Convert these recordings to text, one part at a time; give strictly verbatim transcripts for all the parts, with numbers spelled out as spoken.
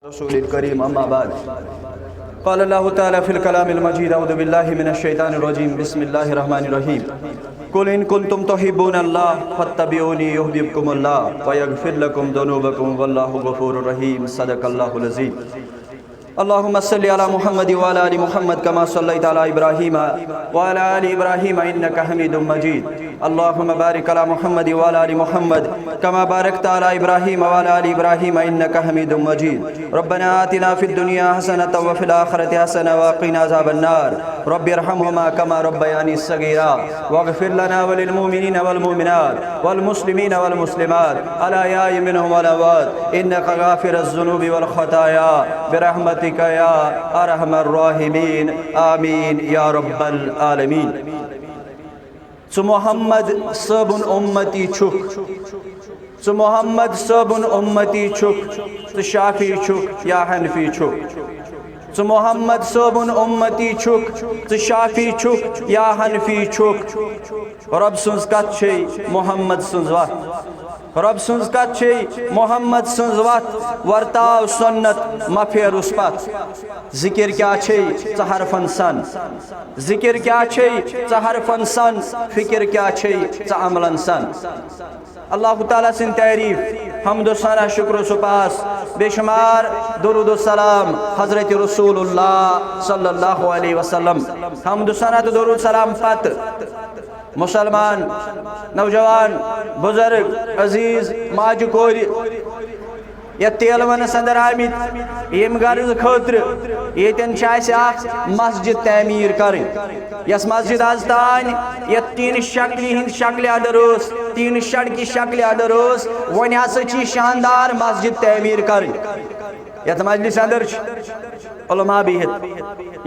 رسول الكريم، أما بعد. قال الله تعالى في الكلام المجيد: أعوذ بالله من الشيطان الرجيم، بسم الله الرحمن الرحيم. قل إن كنتم تحبون الله فاتبعوني يحببكم الله ويغفر لكم ذنوبكم والله غفور رحيم. صدق الله العظيم. اللهم صل على محمد وعلى آل محمد كما صليت على إبراهيم وعلى آل إبراهيم إنك حميد مجيد. اللهم بارك على محمد وعلى آل محمد كما باركت على إبراهيم وعلى آل إبراهيم إنك حميد مجيد. ربنا آتنا في الدنيا حسنة وفي الآخرة حسنة وقنا عذاب النار. رب ارحمهما كما ربياني صغيرا. واغفر لنا وللمؤمنين والمؤمنات والمسلمين والمسلمات الأحياء منهم والأموات إنك غافر الذنوب والخطايا برحمتك يا أرحم الراحمين. آمين يا رب العالمين. ژٕ محمد صٲبُن اُمتی چھُکھ، ژٕ محمد صٲبُن اُمتی چھُکھ، ژٕ شافعی چھُکھ یا حنفی چھُکھ؟ ژٕ محمد صٲبُن اُمتی چھُکھ، ژٕ شافعی چھُکھ یا حنفی چھُکھ؟ رۄب سٕنٛز کتھ چھے محمد سٕنٛز وتھ۔ رۄب سٕنٛز کتھ چھے محمد سٕنٛز وتھ، ورتاو سُنت، مہ پھیرُس پتھ۔ ذکر کیٛاہ چھے ژٕ حرفن سن؟ ذکر کیٛاہ چھے ژٕ حرفن سن؟ فکر کیٛاہ چھے ژٕ عملن سن؟ اللہ تعالیٰ سٕنٛز تعریف، حمد و ثنا، شکر و سپاس، بے شمار درود و سلام حضرت رسول اللہ صلی اللہ علیہ وسلم۔ حمد و ثنا تہٕ درود سلام پتہٕ مسلمان، نوجوان، بزرگ، عزیز ماجہِ کورِ، یتھ تیلونس اندر آمٕتۍ، ییٚمہِ غرض خٲطرٕ ییٚتٮ۪ن چھِ اسہِ اکھ مسجد تعمیٖر کرٕنۍ۔ یۄس مسجد از تام یتھ ٹیٖنہٕ شکلہِ ہٕنٛدِ شکلہِ اندر ٲس، ٹیٖنہٕ شڈ کہِ شکلہِ اندر ٲس، وۄنۍ ہسا چھِ یہِ شاندار مسجد تعمیٖر کرٕنۍ۔ یتھ مجلس اندر چھِ علماء بِہِتھ،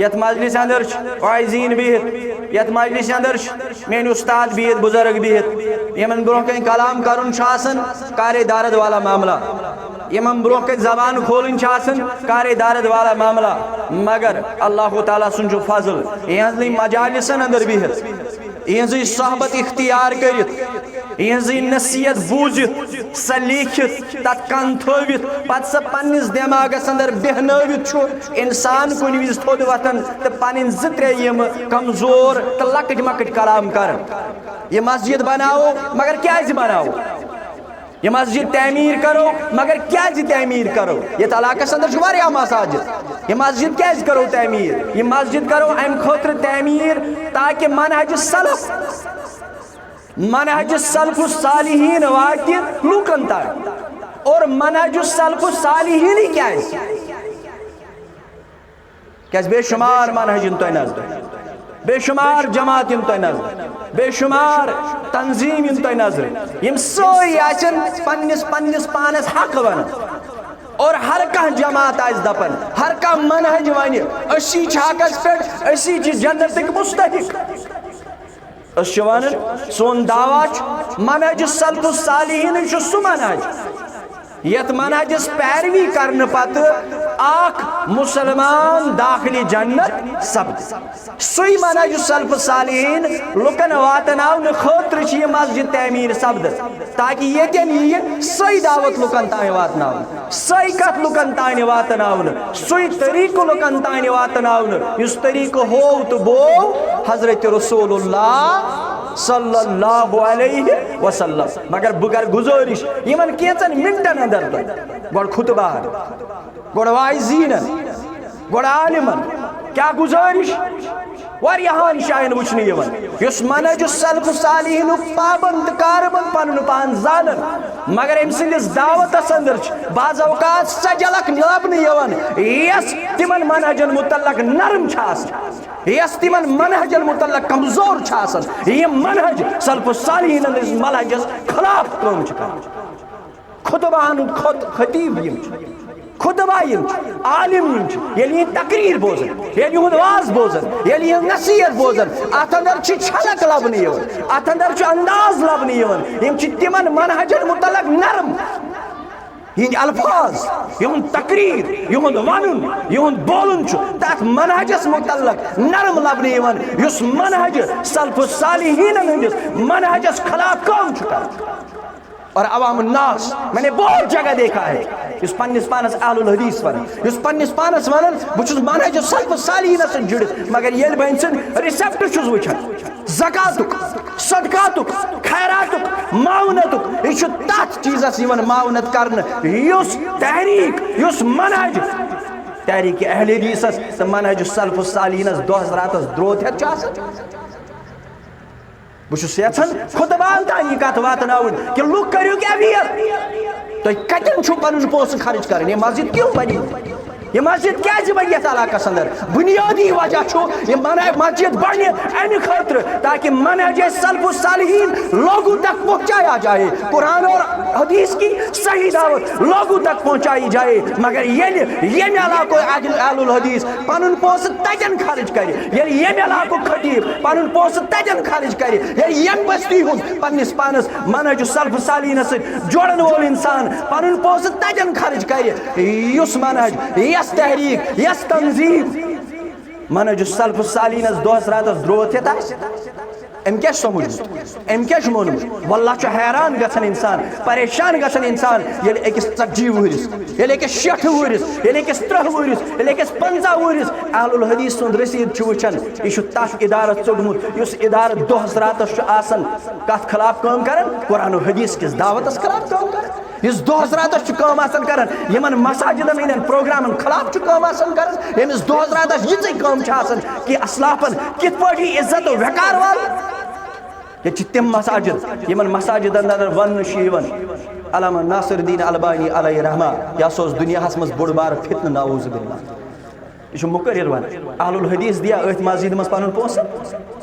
یتھ مجلس اندر چھِ واعظین بِہِتھ، یتھ مجلس اندر چھِ میٲنۍ استاد بِہِتھ، بزرگ بِہِتھ، یِمن برونٛہہ کنہِ کلام کرُن چھُ آسان، کارے دارد والا معاملہ، یِمن برونٛہہ کنہِ زبان کھولٕنۍ چھِ آسان، کارے دارد والا معاملہ۔ مگر اللہ تعالیٰ سُنٛد چھُ فضل، یِہنٛزنٕے مجالسن اندر بِہِتھ، یِہنٛزٕے صحبت اختیار کٔرِتھ، یِہنٛزٕے نصیحت بوٗزِتھ، سۄ لیٖکھِتھ، تَتھ کَن تھٲوِتھ، پَتہٕ سۄ پنٛنِس دٮ۪ماغَس اندر بیٚہنٲوِتھ چھُ اِنسان کُنہِ وِزِ تھوٚد وۄتھان تہٕ پَنٕنۍ زٕ ترٛےٚ یِم کمزور تہٕ لۄکٕٹۍ مۄکٕٹۍ کلام کران۔ یہِ مسجد بناوو، مگر کیٛازِ بناوو؟ یہِ مسجد تعمیٖر کرو، مگر کیٛازِ تعمیٖر کرو؟ یَتھ علاقَس اندر چھُ واریاہ مساجد۔ یہِ مسجد کیٛازِ کرو تعمیٖر؟ یہِ مسجد کرو اَمہِ خٲطرٕ تعمیٖر تاکہ منہج سلف، منہج سلف الصالحین واتہِ لوٗکن تام۔ اور منہج سلف الصالحین کیٛازِ؟ کیٛازِ بے شمار منہج یِن تۄہہِ نظرِ، بے شمار جماعت یِن تۄہہِ نظرِ، بے شمار تنظیٖم یِن تۄہہِ نظرِ، یِم سٲری آسن پننِس پننِس پانس حق ونان۔ اور ہر کانٛہہ جماعت آسہِ دپان، ہر کانٛہہ منہج ونہِ، أسی چھِ حقس پٮ۪ٹھ، أسی چھِ جنتٕکۍ مستحق۔ أسۍ چھِ ونان، سون دعویٰ چھُ، منہج سلف الصالحین چھُ سُہ منہج، یتھ منہجس پیروی کرنہٕ پتہٕ اکھ مسلمان داخلِ جنت سپدِ۔ سُے منہج سلف الصالحین لُکن واتناونہٕ خٲطرٕ چھِ یہِ مسجد تعمیٖر سپدان، تاکہ ییٚتٮ۪ن یِیہِ سۄے دعوت لُکن تام واتناونہٕ، سۄے کتھ لُکن تام واتناونہٕ، سُے طریٖقہٕ لُکن تام واتناونہٕ، یُس طریٖقہٕ ہوو تہٕ بوو حضرت رسول اللہ صلی اللہ علیہ وسلم۔ مگر بہٕ کرٕ گُزٲرِش یِمن کینٛژن منٹن اندر تۄہہِ، گۄڈٕ خطبہ، گۄڈٕ واعظیٖنن، گۄڈٕ عالمن، کیٛاہ گُزٲرِش؟ واریاہن جاین وٕچھنہٕ یِوان، یُس منہج سلف صالحینُک پابند کاربند پنُن پان زانان، مگر أمۍ سٕنٛدِس دعوتس اندر چھِ بعض اوقات سۄ جھلک لبنہٕ یِوان، یۄس تِمن منہجن متعلق نرم چھِ آسان، یۄس تِمن منہجن متعلق کمزور چھِ آسان۔ یِم منہج سلف صالحینن ہٕنٛدِس منہجس خلاف کٲم چھِ کران۔ خطبہن ہُنٛد خط-، خطیب یِم چھِ، خطبہ یِم چھِ، عالم یِم چھِ، ییٚلہِ یِہِنٛد تقریر بوزن، ییٚلہِ یِہُنٛد واز بوزن، ییٚلہِ یِہِنٛز نصیحت بوزن، اتھ اندر چھِ چھلک لبنہٕ یِوان، اتھ اندر چھُ انداز لبنہٕ یِوان۔ یِم چھِ تِمن منہجن متعلق نرم، یِہِنٛدۍ الفاظ، یِہُنٛد تقریر، یِہُنٛد ونُن، یِہُنٛد بولُن چھُ تتھ منہجس متعلق نرم لبنہٕ یِوان، یُس منہج سلف صالحینن ہٕنٛدِس منہجس خلاف کٲم چھُ کران۔ اور عوام الناس، میں نے بہت جگہ دیکھا ہے، یُس پننِس پانس اہل الحدیث ونان، یُس پننِس پانس ونان، بہٕ چھُس منہج سلف صالحینس سۭتۍ جُڑِتھ، مگر ییٚلہِ بہٕ أمۍ سُنٛد ریسپٹ چھُس وٕچھان، زکاتُک، صدقاتُک، خیراتُک، معاونتُک، یہِ چھُ تتھ چیٖزس یِوان معاونت کرنہٕ، یُس تحریک، یُس منہج تحریک اہل حدیثس تہٕ منہج سلف صالحینس دۄہس راتس درود ہٮ۪تھ چھُ آسان۔ بہٕ چھُس یژھان خطباہن تام یہِ کتھ واتناوٕنۍ کہِ لُکھ کٔرِو کیٛاہ ویل؟ تُہۍ کتٮ۪ن چھِو پنُن پونٛسہٕ خرٕچ کران؟ یہِ مسجد کیوں بنی؟ یہِ مسجد کیٛازِ بنہِ یتھ علاقس اندر؟ بنیٲدی وجہ چھُ، یہِ بناے مسجد بنہِ امہِ خٲطرٕ تاکہ منہج سلف الصالحین لوگوں تک پہنچایا جائے، قرآن اور حدیث کی صحیح دعوت لوگوں تک پہنچائی جائے۔ مگر ییٚلہِ ییٚمہِ علاقُک اہل الحدیث پنُن پونٛسہٕ تتٮ۪ن خرٕچ کرِ، ییٚلہِ ییٚمہِ علاقُک خطیب پنُن پونٛسہٕ تتٮ۪ن خرٕچ کرِ، ییٚلہِ ییٚمہِ بستی ہُنٛد پننِس پانس منہج سلف صالحینس سۭتۍ جوڑن وول انسان پنُن پونٛسہٕ تتٮ۪ن خرٕچ کرِ، یُس منہج، یۄس تحریک، یۄس تنظیم منہج سلف صالحینس دۄہس راتس درود ہٮ۪تھ آسہِ، أمۍ کیٛاہ چھُ سمجھمُت؟ أمۍ کیٛاہ چھُ مونمُت؟ واللہ چھُ حیران گژھان انسان، پریشان گژھان انسان، ییٚلہِ أکِس ژتجی وُہرِس، ییٚلہِ أکِس شیٹھٕ وُہرِس، ییٚلہِ أکِس ترٕٛہ وُہرِس، ییٚلہِ أکِس پنٛژاہ وُہرِس اہل الحدیث سُنٛد رسیٖد چھُ وٕچھان، یہِ چھُ تتھ ادارس ژوٚٹمُت، یُس ادارٕ دۄہس راتس چھُ آسان کتھ خلاف کٲم کران؟ قرآن و حدیث کِس دعوتس خلاف کٲم کران، یُس دۄہس راتس چھُ کٲم آسان کران، یِمن مساجدن ہٕنٛدٮ۪ن پروگرامن خلاف چھُ کٲم آسان کران، ییٚمِس دۄہس راتس یِژٕے کٲم چھِ آسان کہِ اسلافن کِتھ پٲٹھۍ یہِ عزت و وقار والہٕ۔ ییٚتہِ چھِ تِم مساجد، یِمن مساجدن اندر وننہٕ چھُ یِوان، علامہ ناصر الدین البانی علیہ رحمہ، یہِ ہسا اوس دُنیاہس منٛز بوٚڑ بارٕ فتنہٕ، نعوذ باللہ۔ یہِ چھُ مُقرر ونان، اہل الحدیث دِیا أتھۍ مسجد منٛز پنُن پونٛسہٕ؟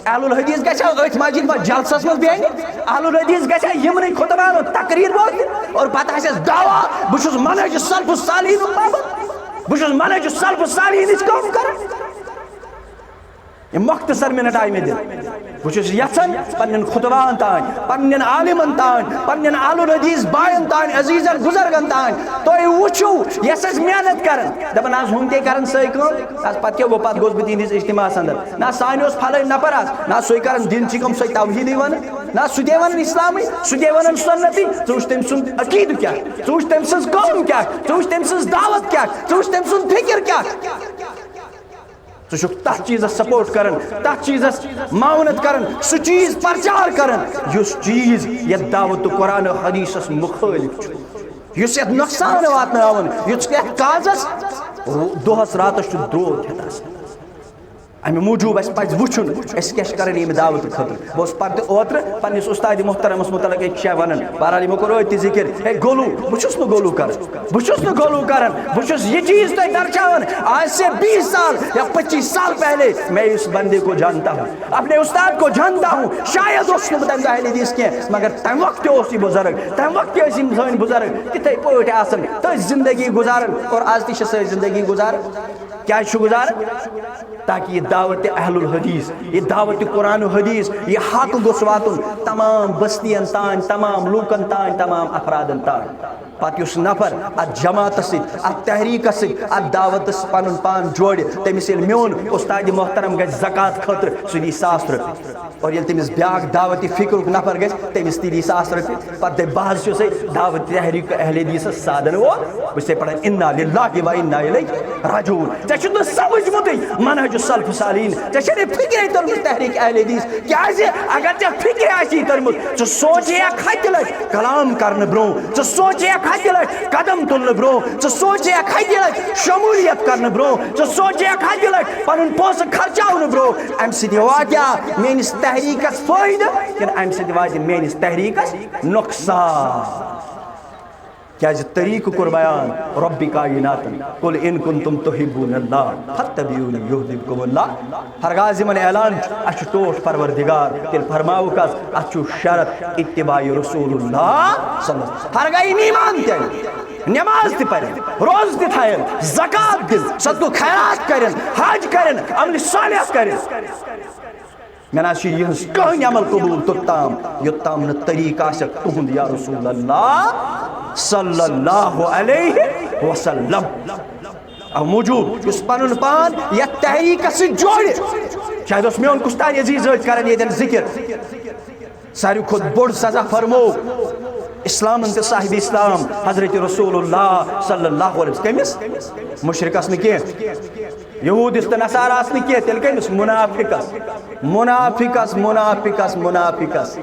اہل الحدیث گژھِ ہا أتھۍ مسجد منٛز جلسس منٛز بیٚہنہِ؟ اہل الحدیث گژھِ ہا یِمنٕے خطبن و تقریر بوزنہِ؟ اور پتہٕ آسٮ۪س دعویٰ، بہٕ چھُس منہج سلف صالحین پابند، بہٕ چھُس منہج سلف صالحینٕچ کٲم کران۔ یہِ مختصر منٹ آیہِ مےٚ دِنہٕ۔ بہٕ چھُس یژھان پننٮ۪ن خطباہن تام، پننٮ۪ن عالمن تام، پننٮ۪ن اہل الحدیث باین تام، عزیزن بزرگن تام، تُہۍ وٕچھِو، یۄس أسۍ محنت کران، دپان، از ہُم تے کران سۄے کٲم، از پتہٕ کیٛاہ گوٚو، پتہٕ گوٚژھ بہٕ تِہنٛدِس اجتماعس اندر۔ نہ، سانہِ اوس پھلٲنۍ نفر از، نہ، سُے کران دِنچی کٲم، سۄے توحیٖدٕے ونان، نہ، سُہ تے ونان اسلامٕے، سُہ تے ونان سُنتی۔ ژٕ وٕچھ تٔمۍ سُنٛد عقیٖدٕ کیٛاہ، ژٕ وٕچھ تٔمۍ سٕنٛز کٲم کیٛاہ، ژٕ وٕچھ تٔمۍ سٕنٛز دعوت کیٛاہ، ژٕ وٕچھ تٔمۍ سٕنٛز فکر کیٛاہ۔ ژٕ چھُکھ تتھ چیٖزس سپورٹ کران، تتھ چیٖزس معاونت کران، سُہ چیٖز پرچار کران، یُس چیٖز یتھ دعوت تہٕ قرآن و حدیثس مخٲلف چھُ، یُس یتھ نۄقصان واتناوان، یُس یتھ کازس دۄہس راتس چھُ درود ہٮ۪تھ آسان۔ امہِ موٗجوٗب اسہِ پزِ وٕچھُن، أسۍ کیٛاہ چھِ کران ییٚمہِ دعوتہٕ خٲطرٕ۔ بہٕ اوسُس پتہٕ تہِ اوترٕ پننِس استاد محترمس متعلق أکۍ جایہِ ونان، بہرحال یِمو کوٚر أتۍ تہِ ذِکِر، ہے گولو، بہٕ چھُس نہٕ گولو کران، بہٕ چھُس نہٕ گولو کران، بہٕ چھُس یہِ چیٖز تۄہہِ درشاوان، آج سے بیس سال یا پچیس سال پہلے میں اس بندے کو جانتا ہوں، اپنے استاد کو جانتا ہوں، شاید اوسُس نہٕ بہٕ تمہِ دۄہ اہل حدیث کینٛہہ، مگر تمہِ وقتہٕ تہِ اوس یہِ بُزرگ، تمہِ وقتہٕ تہِ ٲسۍ یِم سٲنۍ بُزرگ تِتھے پٲٹھۍ آسان، تٔتھۍ زندگی گُزاران، اور آز تہِ چھِ سٲنۍ زندگی گُزاران۔ کیٛازِ چھُ گُزاران؟ تاکہ یہِ دعوت اہل الحدیث، یہِ دعوت قرآن و حدیث، یہِ حق گوٚژھ واتُن تمام بستین تام، تمام لوٗکن تام، تمام افرادن تام۔ پتہٕ یُس نفر اتھ جماعتس سۭتۍ، اتھ تحریکس سۭتۍ، اتھ دعوتس پنُن پان جوڑِ، تٔمِس ییٚلہِ میون استاد محترم گژھِ زکوٰۃ خٲطرٕ، سُہ دی ساس رۄپیہِ۔ اور ییٚلہِ تٔمِس بیٛاکھ دعوت فکرُک نفر گژھِ، تٔمِس تہِ دی ساس رۄپیہِ۔ پتہٕ دَپہِ، بہٕ حظ چھُسے دعوت تحریک اہل حدیثس سادن وول، بہٕ چھُسے پران انا للہ و انا الیہ راجعون۔ ژےٚ چھُنہٕ سمجھمُتٕے منہج سلف صالحین، ژےٚ چھےٚ نہٕ فکرے توٚرمُت تحریک اہل حدیث۔ کیٛازِ؟ اگر ژےٚ فکرِ آسی توٚرمُت، ژٕ سونچے اکھ ہتہِ لٹہِ کلام کرنہٕ برونٛہہ، ژٕ سونچے اکھ ہتہِ لٹہِ قدم تُلنہٕ برونٛہہ، ژٕ سونچے اکھ ہتہِ لٹہِ شمولیت کرنہٕ برونٛہہ، ژٕ سونچے اکھ ہتہِ لٹہِ پنُن پونٛسہٕ خرچاونہٕ برونٛہہ، امہِ سۭتۍ واتہِ ہا میٲنِس تحریکس فٲیدٕ کِنہٕ امہِ سۭتۍ واتہِ میٲنِس تحریکس نۄقصان؟ کیازِ طریقہٕ کوٚر بیان رۄبِ کائناتن، "قل ان کنتم تحبون اللہ فاتبعونی یحببکم اللہ۔" ہرگاہ یِمن اعلان چھُ، اسہِ چھُ ٹوٹھ پروردگار، تیٚلہِ فرماوُکھ حظ، اتھ چھُ شرط اتباع رسول اللہ صلی اللہ علیہ وسلم۔ ہرگاہ یِم ایمان تہِ انن، نماز تہِ پرن، روزٕ تہِ تھاون، زکوٰۃ دِن، صدقہٕ خیرات کرن، حج کرن، عمل صالح کرن، مےٚ نہ حظ چھُ یِہٕنٛز کٕہٕنۍ عمل قبول توٚتام، یوٚتام نہٕ طریٖقہٕ آسٮ۪کھ تُہُنٛد یا رسول اللہ صلی اللہ علیہ وسلم۔ اَوٕ موٗجوٗب یُس پنُن پان یتھ تحریٖکس سۭتۍ جوڑِ، شاید اوس میون کُس تام عزیٖز أتھۍ کران ییٚتٮ۪ن ذِکِر، ساروی کھۄتہٕ بوٚڑ سزا فرموو اسلامن تہٕ صاحب اسلام حضرت رسول اللہ صلی اللہ علیہ وسلم۔ کٔمِس؟ مشرکس نہٕ کینٛہہ، یہوٗدِس تہٕ نصاراہس نہٕ کینٛہہ، تیٚلہِ کٔمِس؟ منافقس۔ منافقس، منافقس، منافقس۔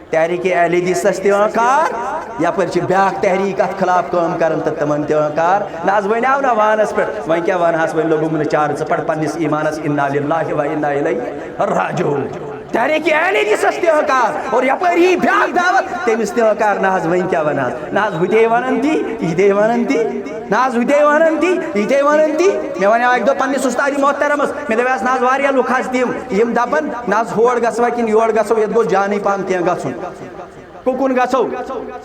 تحریک اہل حدیثس تہِ ہنکار، یپٲرۍ چھِ بیٛاکھ تحریک اتھ خلاف کٲم کران تہٕ تِمن تہِ ہنکار۔ نہ حظ ونیاو نہ وانس پٮ۪ٹھ، وۄنۍ کیٛاہ ونہس، وۄنۍ لوٚگُم نہٕ چارٕ، ژٕ پرھ پننِس ایمانس انا للہ و انا الیہ راجعون۔ تحریک اہل حدیثس تہِ ہنکار اور یپٲرۍ یی بیٛاکھ دعوت، تٔمِس تہِ ہنکار۔ نہ حظ وۄنۍ کیٛاہ ونہس، نہ حظ ہُتے ونان تی، یِتے ونان تی، نہ حظ ہُتے ونان تی، یِتے ونان تی۔ مےٚ ونیاو اکہِ دۄہ پننِس استادِ محترمس، مےٚ دوٚپیس، نہ حظ واریاہ لُکھ حظ تِم، یِم دپان نہ حظ ہور گژھوا کِنہٕ یور گژھو، یتھ گوٚژھ جانٕے پہم کینٛہہ گژھُن۔ کُکُن گژھو؟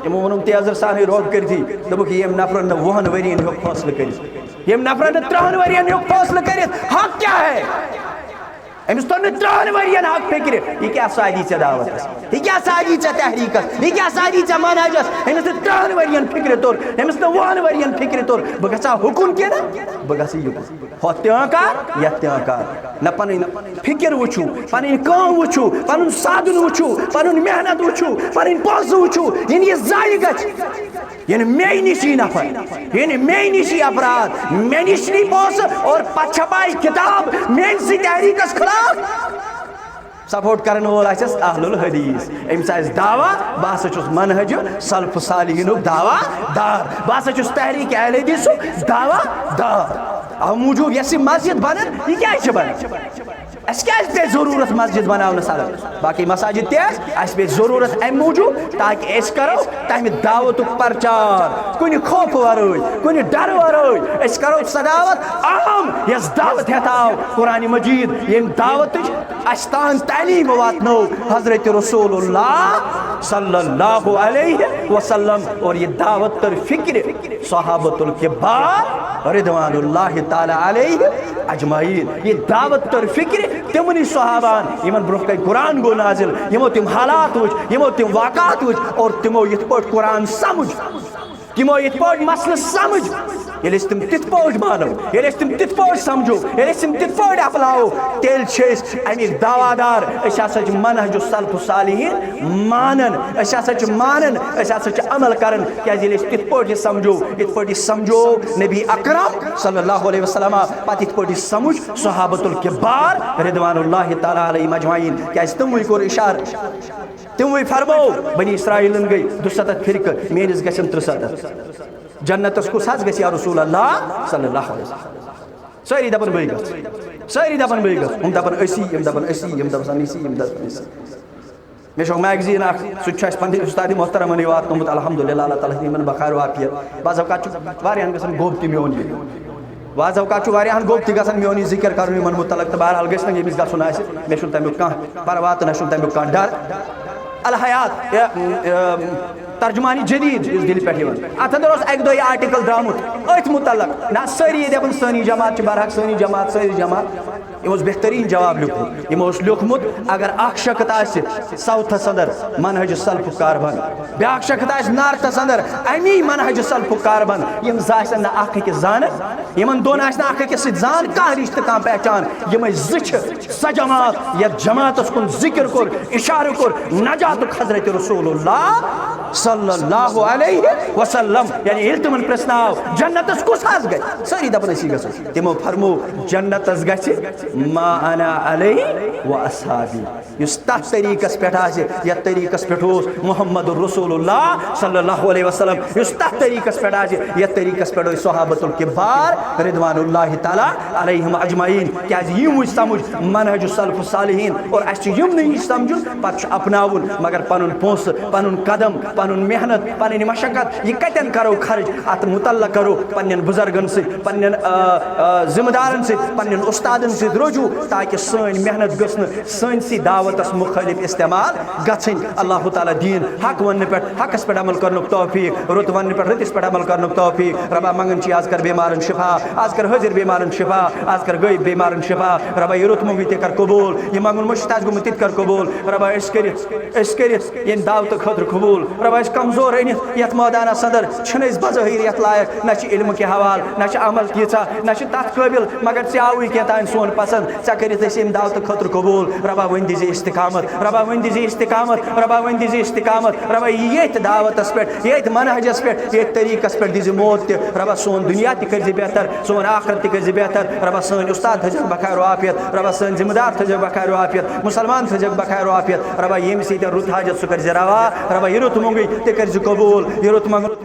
یِمو ووٚنُم تیزر سانٕے روب کٔرتھی، دوٚپُکھ، ییٚمۍ نفرن نہٕ وُہن ؤرین ہیوٚک فٲصلہٕ کٔرِتھ، ییٚمۍ نفرن نہٕ ترٕٛہن ؤرین ہیوٚک فٲصلہٕ کٔرِتھ، حق کیا ہے؟ أمِس توٚر نہٕ ترٕٛہن ؤرین حق فکرِ۔ یہِ کیٛاہ سا دی ژےٚ دعوتس؟ یہِ کیٛاہ سا دی ژےٚ تحریکس؟ یہِ کیٛاہ سا دی ژےٚ منہجس؟ أمِس نہٕ ترٕٛہن ؤرین فکرِ توٚر، أمِس نہٕ وُہن ؤرین فکرِ توٚر، بہٕ گژھا ہُکُن کِنہٕ بہٕ گژھٕ یُکُن؟ ہۄتھ تہِ ہنکار، یتھ تہِ ہنکار۔ نہ پنٕنۍ فکر وٕچھِو، پنٕنۍ کٲم وٕچھِو، پنُن سادُن وٕچھِو، پنُن محنت وٕچھِو، پنٕنۍ پونٛسہٕ وٕچھِو، ییٚلہِ یہِ ضایع گژھِ، ییٚلہِ مے نِش یی نفر، ییٚلہِ مے نِش یی افراد، مے نِش نی پونٛسہٕ اور پتہٕ چھپایہِ کتاب میٲنۍ سٕے تحریکس خلاف، سپورٹ کرن وول آسٮ۪س اہل الحدیث، أمِس آسہِ دعویٰ، بہٕ ہسا چھُس منہج سلف صالحینُک دعویٰ دار، بہٕ ہسا چھُس تحریک اہل حدیثُک دعویٰ دار۔ اَمہِ موٗجوٗب یۄس یہِ مسجد بنن، یہِ کیٛازِ چھِ بنان؟ اَسہِ کیٛازِ پیٚیہِ ضروٗرت مسجد بناونہٕ سلف؟ باقٕے مساجد تہِ آسہِ، اَسہِ پیٚیہِ ضروٗرت اَمہِ موٗجوٗب تاکہِ أسۍ کرو تَمہِ دعوتُک پرچار کُنہِ خوفہٕ ورٲے، کُنہِ ڈرٕ ورٲے۔ أسۍ کرو سۄ دعوت عام، یۄس دعوت ہٮ۪تھ آو قرآن مجید، ییٚمہِ دعوتٕچ اَسہِ تام تعلیٖم واتنٲو حضرت رسول اللہ صلی اللہ علیہ وسلم۔ اور یہِ دعوت تٔر فکرِ صحابۃ الکبار رضوان اللہ تعالیٰ علیہ اجمعین۔ یہِ دعوت تٔر فکرِ تِمنٕے صحابان، یِمن برونٛہہ کنہِ قرآن گوٚو نازل، یِمو تِم حالات وٕچھ، یِمو تِم واقعات وٕچھ، اور تِمو یِتھ پٲٹھۍ قرآن سمجھ، تِمو یِتھ پٲٹھۍ مسلہٕ سمجھ۔ ییٚلہِ أسۍ تِم تِتھ پٲٹھۍ مانو، ییٚلہِ أسۍ تِم تِتھ پٲٹھۍ سمجھو، ییٚلہِ أسۍ تِم تِتھ پٲٹھۍ اپناوو، تیٚلہِ چھِ أسۍ اَمِکۍ دعویٰ دار۔ أسۍ ہسا چھِ منہج سلف صالحین مانان، أسۍ ہسا چھِ مانان، أسۍ ہسا چھِ عمل کران۔ کیازِ ییٚلہِ أسۍ تِتھ پٲٹھۍ یہِ سمجھو، یِتھ پٲٹھۍ یہِ سمجھو نبی اکرم صلی اللہ علیہ وسلم، پتہٕ یِتھ پٲٹھۍ یہِ سمجھ صحابۃ الکبار رضوان اللہ تعالیٰ علیہم اجمعین، کیازِ تِموٕے کوٚر اشارٕ، تِموٕے فرموو، بنی اسرائیلن گٔے دُسَتتھ فرقہٕ، میٲنِس گژھن ترُسَتتھ۔ جنتس کُس حظ گژھِ یا رسول اللہ صلی اللہ علیہ وسلم؟ سٲری دپان بٕے گژھٕ، سٲری دپان بٕے گژھٕ، ہُم دپان أسی، یِم دپان أسی، یِم دپان أسی، یِم دپان أسی۔ مےٚ چھُ اکھ میگزیٖن اکھ، سُہ تہِ چھُ اَسہِ پننہِ اُستادِ محترمن یہِ واتنومُت، الحمدللہ، اللہ تعالیٰ ہَس دِیِن یِمن بخارِ وافیت۔ بعض اوقات چھُ واریاہن گژھان گوٚب تہِ میون یہِ، بعض اوقات چھُ واریاہن گوٚب تہِ گژھان میون یہِ ذِکر کرُن یِمن مُتعلق، تہٕ بہرحال گژھِ نہٕ ییٚمِس گژھُن آسہِ، مےٚ چھُنہٕ تَمیُک کانٛہہ پرواہ تہٕ نہ چھُنہٕ تَمیُک کانٛہہ ڈر۔ الحیات، یہِ، یہِ، ترجمانی جدید یُس دِلہِ پٮ۪ٹھ یِوان، اَتھ اندر اوس اَکہِ دۄہ یہِ آرٹیکل درٛامُت أتھۍ مُتعلق۔ نہ، سٲری ییٚتہِ دَپان سٲنی جماعت چھِ برحق، سٲنی جماعت، سٲنی جماعت۔ یِمو اوس بہتریٖن جواب لیوٗکھمُت۔ یِمو اوس لیوٗکھمُت، اگر اکھ شخص آسہِ ساوتھس اندر منہج سلفُک کاربند، بیٛاکھ شخص آسہِ نارتھس اندر امی منہج سلفُک کاربند، یِم زٕ آسن نہٕ اکھ أکِس زانان، یِمن دۄن آسہِ نہٕ اکھ أکِس سۭتۍ زان کانٛہہ رشتہٕ، کانٛہہ پہچان، یِمے زٕ چھِ سۄ جماعت، یتھ جماعتس کُن ذکر کوٚر، اشارٕ کوٚر نجاتُک حضرت رسول اللہ صلی اللہ علیہ وسلم۔ یعنی ییٚلہِ تِمن پرژھناو، جنتس کُس حظ گژھِ؟ سٲری دپان أسی گژھو۔ تِمو فرمو، جنتس گژھِ ما انا علیہ و اصحابی، یُس تتھ طریقس پٮ۪ٹھ آسہِ، یتھ طریقس پٮ۪ٹھ اوس محمد رسول اللہ صلی اللہ علیہ وسلم، یُس تتھ طریقس پٮ۪ٹھ آسہِ، یتھ طریقس پٮ۪ٹھ ٲسۍ صحابۃ الکبار رضوان اللہ تعالیٰ علیہم اجمعین۔ کیازِ یِم وٕچھ سمجھ منہج سلف صالحین، اور اسہِ چھُ یِمنٕے نِش سمجھُن، پتہٕ چھُ اپناوُن، مگر پنُن پونٛسہٕ، پنُن قدم، پنُن محنت، پنٕنۍ مشقت، یہِ کتٮ۪ن کرو خرٕچ، اتھ متعلق کرو پننٮ۪ن بُزرگن سۭتۍ، پننٮ۪ن، آ، آ، ذمہٕ دارن سۭتۍ، پننٮ۪ن استادن سۭتۍ رجوع، تاکہِ سٲنۍ محنت گٔژھ نہٕ سٲنۍ سی دعوتس مخٲلف استعمال گژھٕنۍ۔ اللہ تعالیٰ دِیِن حق وننہٕ پٮ۪ٹھ حقس پٮ۪ٹھ عمل کرنُک توفیق، رُت وننہٕ پٮ۪ٹھ رٕتِس پٮ۪ٹھ عمل کرنُک توفیق۔ ربا منگان چھِ، از کر بیمارن شفا، از کر حٲضِر بیمارن شفا، از کر غٲیب بیمارن شفا۔ ربا یہِ رُت منگوٕے تہِ کر قبول، یہِ منگُن مٔشِتھ آسہِ گوٚمُت تہِ تہِ کر قبول۔ ربا أسۍ کٔرِتھ، أسۍ کٔرِتھ ییٚمہِ دعوتہٕ خٲطرٕ قبول۔ ربا کمزور أنِتھ یتھ مٲدانس اندر، چھِنہٕ أسۍ بظٲہر یتھ لایق، نہ چھِ علمہٕ کہِ حوالہٕ، نہ چھِ عمل کیژاہ، نہ چھِ تتھ قٲبل، مگر ژےٚ آوٕے کینٛہہ تانۍ سون پسند، ژےٚ کٔرِتھ أسۍ امہِ دعوتہٕ خٲطرٕ قبول۔ ربا وۄنۍ دِزِ استقامت، ربا وۄنۍ دِزِ استقامت، ربا وۄنۍ دِزِ استقامت، ربا ییٚتھۍ دعوتس پٮ۪ٹھ، ییٚتھۍ منہجس پٮ۪ٹھ، ییٚتھۍ طریٖقس پٮ۪ٹھ دِزِ موت تہِ۔ ربا سون دُنیا تہِ کٔرزِ بہتر، سون آخرت تہِ کٔرزِ بہتر۔ ربا سٲنۍ استاد تھٲیزٮ۪کھ بخیر و عافیت، ربا سٲنۍ ذمہٕ دار تھٲیزٮ۪کھ بخیر و عافیت، مسلمان تھٲیزٮ۪کھ بخیر و عافیت۔ ربا ییٚمہِ سۭتۍ رُت حاجت سُہ کٔرزِ روا، ربا یہِ رُت مۄنگٕے تہِ کٔرزِ قبول، یہِ رُت منٛگُن